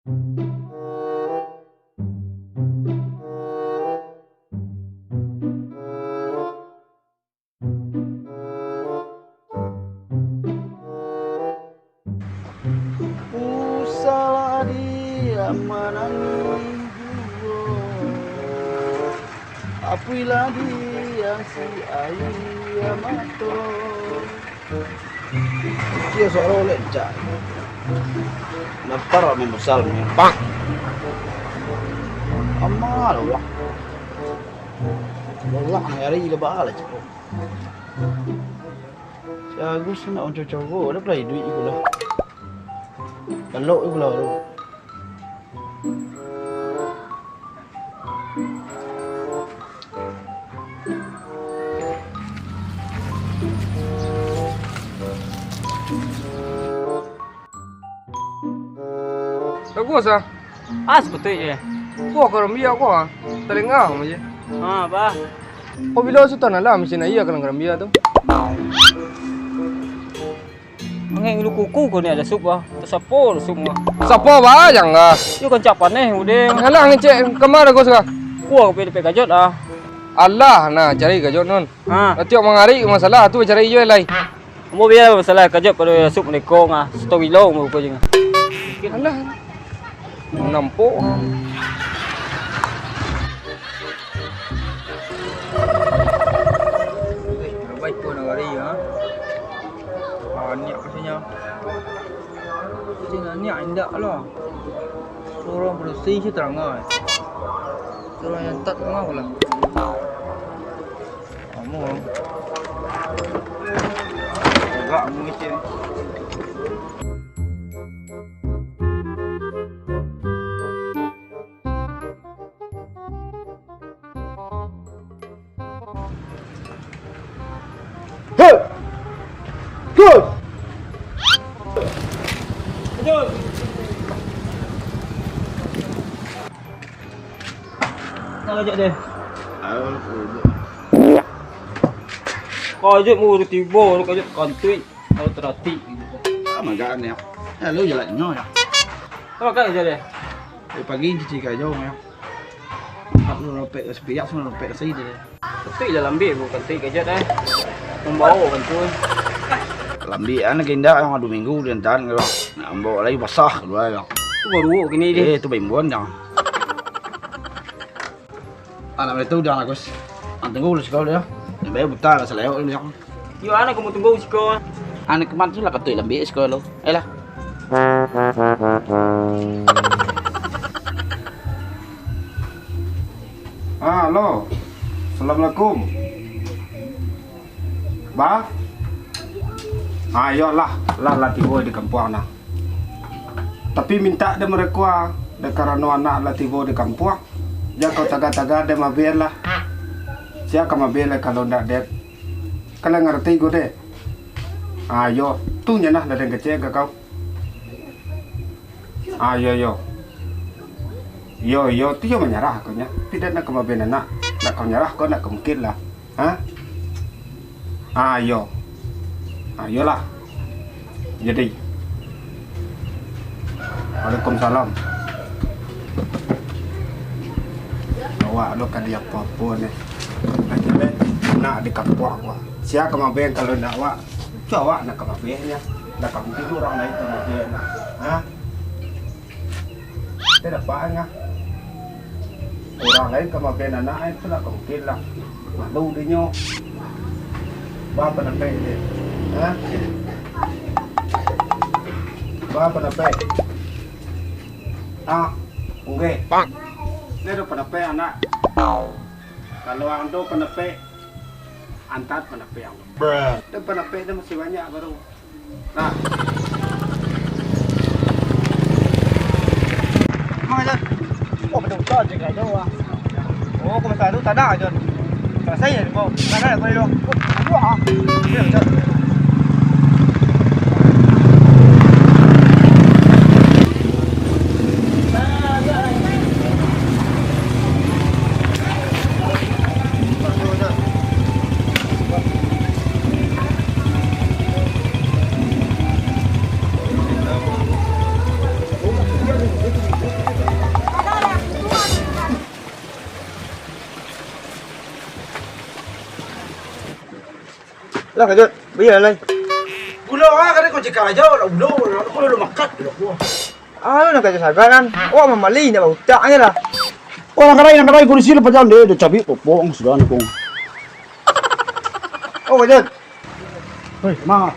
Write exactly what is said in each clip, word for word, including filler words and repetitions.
Usahlah dia manangih juo, apuilah dia si aia mato. Dia suaro lecak. Lapar mambusal ni. Bang. Amal Allah. Allah, hari lebaran lah, cakap. Si Agus nak onco-onco, dah pulai duit iko lah. Balok iko lah tu. Bagus ah. Ah, saketek je. Kuah karambia kuah. Talingau je. Ha, bah. Kau bila Sutan Alam mesin aia ka karambia tu? Angek ngilu kuku kau ni ado sup bah. Tasapo sup mah. Sapo bah, jangan. Yo kancak paneh udah. Alah ngecek kamar aku suka. Kuah kopi dapek kajot ah. Alah, nah cari kajot nun. Ha. Tiok mangari masalah tu cari je lai. Ambo bia masalah kajot pado sup mereka ngah. Sato kilo ambo rupo je ngah. Alah. Nampak. Eh, rabai ko nagari, ha? Banyak pastinya. Pastinya banyak indak lah. Suaro padusi si tarangah. Suaro yang tak tangah lah. Kamu. Agak mungkin. Hei! Gus! Kau ajak deh. Kau ajak mau tiba, kau ajak kantuik, kau teratik gitu. Ah, makan ya. Lalu jalan nyo ya. Kau makan aja deh. Dari pagi cuci kajau ya. Empat puluh dompet ka sapiak, sambilan dompet ka saide. Tapi lah lambik bu kantuik kajat eh. Mambawa kan tu. Lambik an lagi indak, yang dua minggu di antan kalau. Nak mambawa lagi basah kedua yang. Tu baru kini deh. Eh, tu baimbon yang. Anak mereka tu udah Agus. Ang tunggu dulu sekolah dia. Yang bayar buta lah selewat dulu yang. Yo, anak kamu tunggu siko. Anak kemat tu lah kantuik lambik siko lo. Eh lah. Ah, halo. Assalamualaikum. Bah? Ah, iyolah, lah, lah tibo di kampuang nah. Tapi mintak dek mereka, dek karano anak lah tibo di kampuang. Jan kau taga-taga dek mabeh lah. Sia ka mabeh lah kalau ndak dek. Kalian ngarati ko dek? Ah, iyo, tu nyo nah ladang kecek ka kau. Ah, iyo, iyo. Iyo, iyo, tu iyo manyarah ko nyo. Tapi dek nak ka mabeh anak, nak kau nyarah ko nak ka mungkin lah. Ha? Ah, iyo. Ah, iyolah. Jadi. Waalaikumsalam. Awak lo ka di apo-apo ni. Nak di kampuang awak. Sia ka mabeh kalau ndak awak? Cu awak nak ka mabeh nyo. Ndak ka mungkin urang lain ka mabeh nyo. Ha? Tidak apa ngah. Urang lain ka mabeh anak, eh, tu lah ka mungkin lah. Malu dinyo. Ba pandapek dek. Ha? Ba pandapek. Ah, unggeh. Bang. Dia ada pandapek anak. Kalau ang tu pandapek, antat pandapek ang. Bruh. Dan pandapek dia masih banyak baru. Nah. Emang aja. Oh, betul-betul aja kayak jauh ah. Oh, kau masalah tu tanah aja. Selesai ya, kau. Tanah ya, kau hidup. Wah. Iya, betul. Lah, Kajut, balilah, lai. Gulo ah, kadai kau cakak aja, lah gulo, lah gulo, lah makan, lah gulo. Ah, nak Kajut sagan, kan? Awak mambali, indak bautak aja lah. Oh, nan kadai, nan kadai, kondisi lah pajan deh, dah cabi, popok, sudah ni, kong. Oh, Kajut. Hei, ma.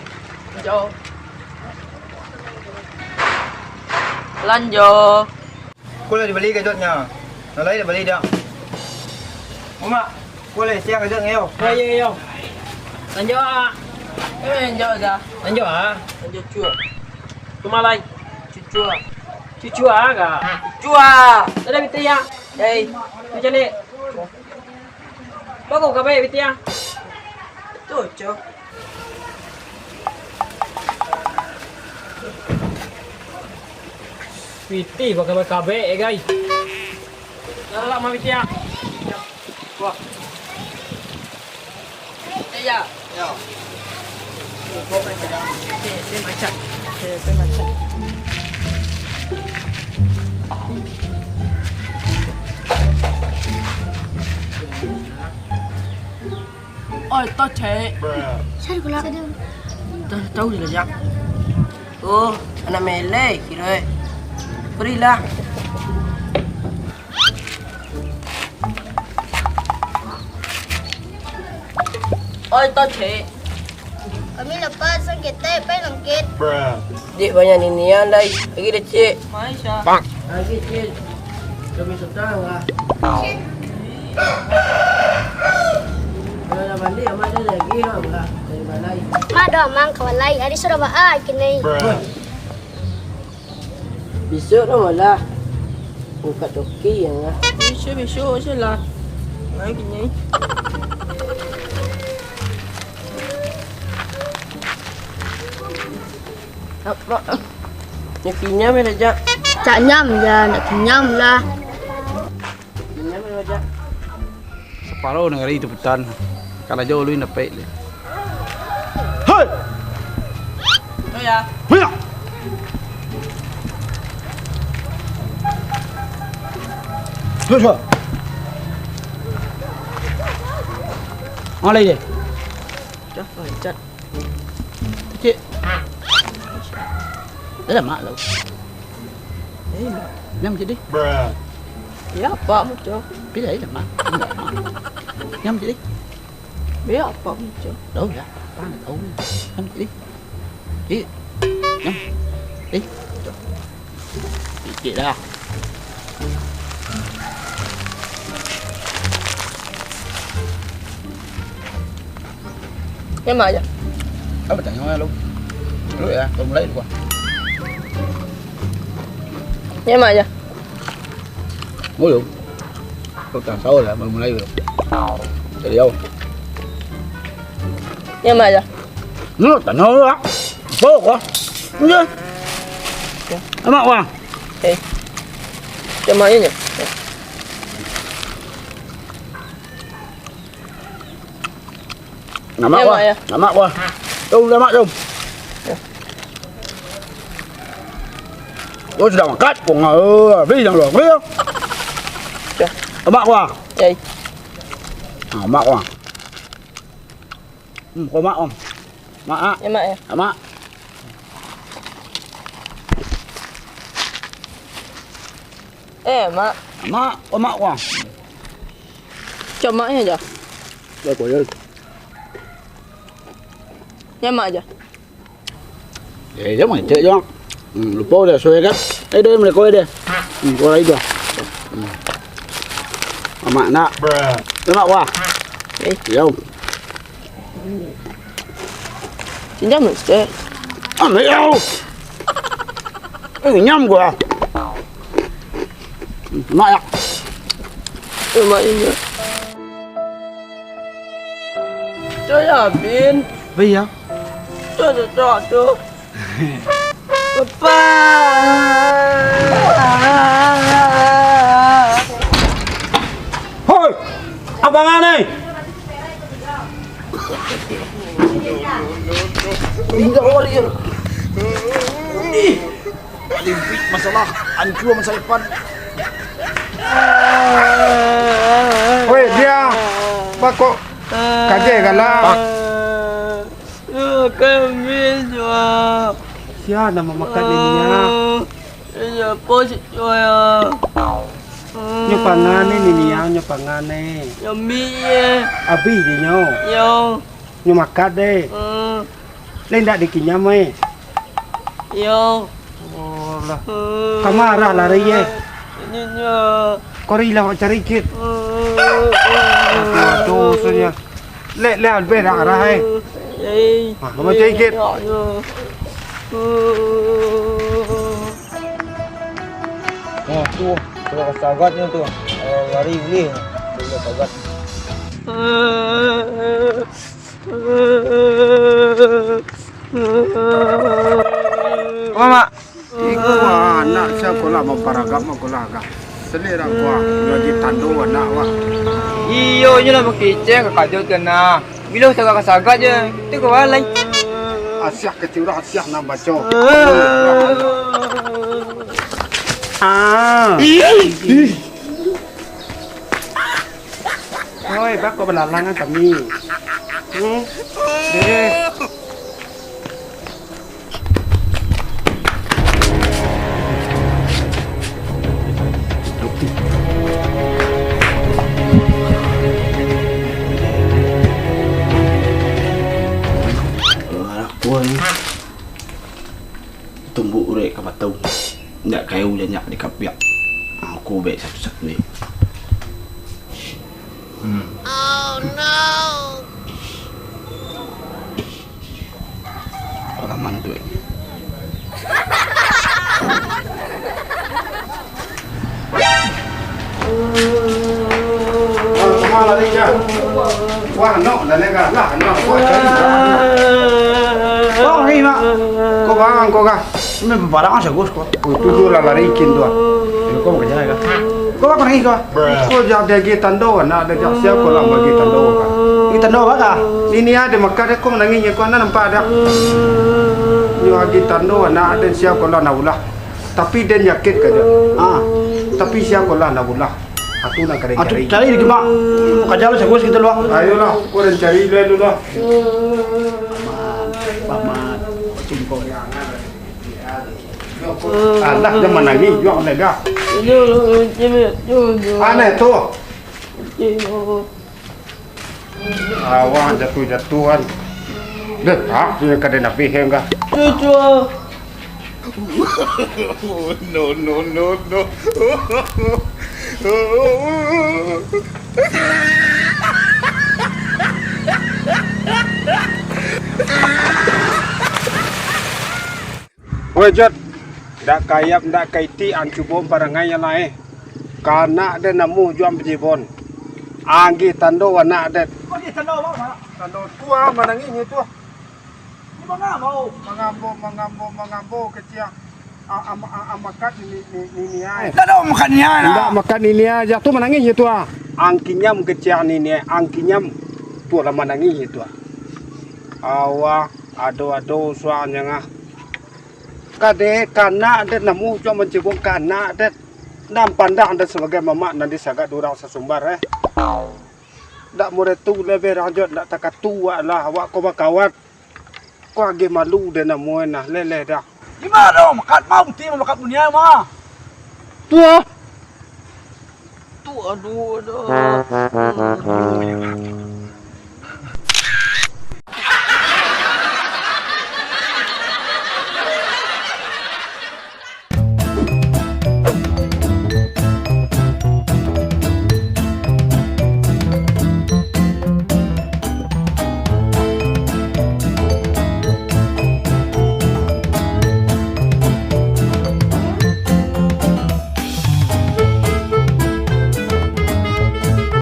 Lanjo. Lanjo. Ko lah dibali Kajutnyo. Nan lain lah bali dak? Umak, ko lah siang Kajutnyo, yo. Yo, yo, yo. Lanjo, ah. Eh, lanjo, dah. Lanjo, ah. Lanjo, cuak. Kumalai. Cucua. Cucua, ah, ka? Cucua. Tadi bita, ya? Hei. Cucua, ni. Bagus ka baik, bita, ya? Tu, cok. Pitih bakabek-kabek, eh, gai. Galak mah pitih, ah. Wah. Eh, ya. Ya. Eh, saya macam. Eh, saya macam. Oi, tocek. Sadu pula. Sadu. Tahu, tahu dia, Jak. Oh, anak melek, kira, eh. Pergilah. Oi, tocek. Kami lapar, sangketek, pai langkit. Dek banyak ninian, lai. Lagi deh, Cik. Mai, Sya. Lagi, Cik. Kami sudah, wah. Kalau dah mandi, aman dah lagi, wah. Dari balai. Mak doh, Amang, ka balai. Ari sudah baa, kini. Bisuak lah malah. Buka toki yang lah. Bisuak, bisuak se lah. Ngai kini. Apa? Nyo kinyam ya, Jak. Cak nyam ya, nak kinyam lah. Kinyam ya, Jak. Saparo nagari itu putan, kalajo ulun dapek deh. Hei! Oh ya. Banyak! Sudah, sudah. Alai deh. Dah, lanjut. Cik. Dah lama tau. Eh, mak. Nyam cik deh. Ya, apa muncul? Pilih aja mak. Nyam cik deh. Ya, apa muncul? Tahu ya, apa nak tahu. Nyam cik deh. Cik. Nyam. Eh. Sikit lah. Nyaman aja. Apa tanya lu? Lu ya, kau mulai dulu. Nyaman aja. Mulu. Kau tak tahu lah, baru mulai dulu. Jadi, yo. Nyaman aja. Lu tanya lu lah. Bawa kau. Iya. Amak wah. Eh. Cuma ini. Nama wah? Nama wah? Jom, nama jom. Oh, sudah makan. Kau ngah, habis yang lu. Habis. Amak wah. Yai. Amak wah. Hmm, kau mak, Om. Mak, ah. Ya, Mak, ya. Mak. Eh, Mak. Mak, kau mak, wah. Cuma ya, aja. Ya, kau ya. Ya, Mak, aja. Eh, jangan cek, jangan. Hmm, lupa dah, suai kan? Eh, dah, mereka dah. Hmm, kau lagi dah. Hmm. Amak nak. Amak wah. Eh. Yo. Pinjam, Mister. Ambil yo. Eh, nyam gua. Hmm, nak ya. Terima kasih. Coy, Abin. Baik ya. Cocok tu. Lepas. Hoi, abang aneh. Injak lori. Ih, paling big masalah, hancur masa depan. Hoi, dia. Pakok. Kajai galak. Kami juo. Sia nan mamakan niniak? Ah, siapa sih juo ya? Nyo pangan ni niniak, nyo pangan ni. Nyo ambiak ye. Abih dinyo. Yo. Nyo makan deh. Hmm. Lai ndak dikinyam, eh? Yo. Oh lah. Hmm. Ka ma arah lari, eh? Ini nyo. Kori lah, awak cari kit. Hmm. Aduh, aduh, sunyo. Lek, lek, Albert, dah arah, eh. Ei. Ah, mama cari kit. Yo, yo. Hmm. Nah, tu, sudah sagatnyo tu. Ah, lari ulih. Sudah sagat. Mamak. Iko anak sia ko lah mamparagak mah ko lah agak. Selera ko ah, lagi tando anak wah. Iyo, inyo lah bakecek ka karajo tu nah. Bilo sagat-sagat je, tu ka balai. Asiah kecurah, asiah nan baco. Ah. Oi, bako balalangan kami. Hmm? Deh. Alah, puang. Tumbuk urek ka batau. Ndak kayo janyak di kapiak. Aku bek satu-satu ni. Hmm. Oh no. Aman tu, eh. Wah, no, dah lega lah, no, buat cari. Kau ni, Mak. Kau bang, kau kah? Ini barang masa gus kau. Oh, tu tu lah lari kin tu ah. Kau mau kerja kah? Kau apa nangis kau? Kau jangan dia tando, anak ada jak siapa lah bagi tando kah? Ini tando apa kah? Ini ada makan dia, kau menangis ya, kau anak nampak ada. Nyo agi tando, anak ada siapa lah nak ulah. Tapi den yakin ka jo. Ah. Tapi sia ko lah nak bulah. Atu nan kadai cari. Cari di Gemak. Kaja lo sagus kito lo. Ayolah, ko den cari dulu lah. Paman, paman, cingko. Alah, jangan manangis, juang lega. Aneh tu. Awak jatuah-jatuahan. Deh, ah, ini kada nabi hengga. Cucua. No, no, no, no. Weh, Jot, ndak ka ayam, ndak ka itik, ang cubo parangai yang lain. Kanak den namuah juang bajibon. Ang agi tando anak den. Agi tando apo, Mak? Tando tu ah, manangih nyo tu ah. Ni mangambau. Mangambau, mangambau, mangambau kecil. A-, am-, a-, amakat ni, ni, ni, ni ai. Ndak ado makan ni ai lah. Ndak makan ni, ni ai. Jatuah manangih nyo tu ah. Ang kinyam kecil ni, ni, ang kinyam. Tu lah manangih nyo tu ah. Awak ado-ado suanyo ah. Kadek, kanak den namuah juang mancibong kanak den. Nan pandang den sabagai mamak nan disagat urang sasumbar, eh. Ndak mureh tu leh, berang jo ndak takatu awak lah, awak ko bakawat. Ko ageh malu den namuah nah, leleh dah. Di ma do makat ma, buti makat bunia ma? Tu ah. Tu, aduh, aduh.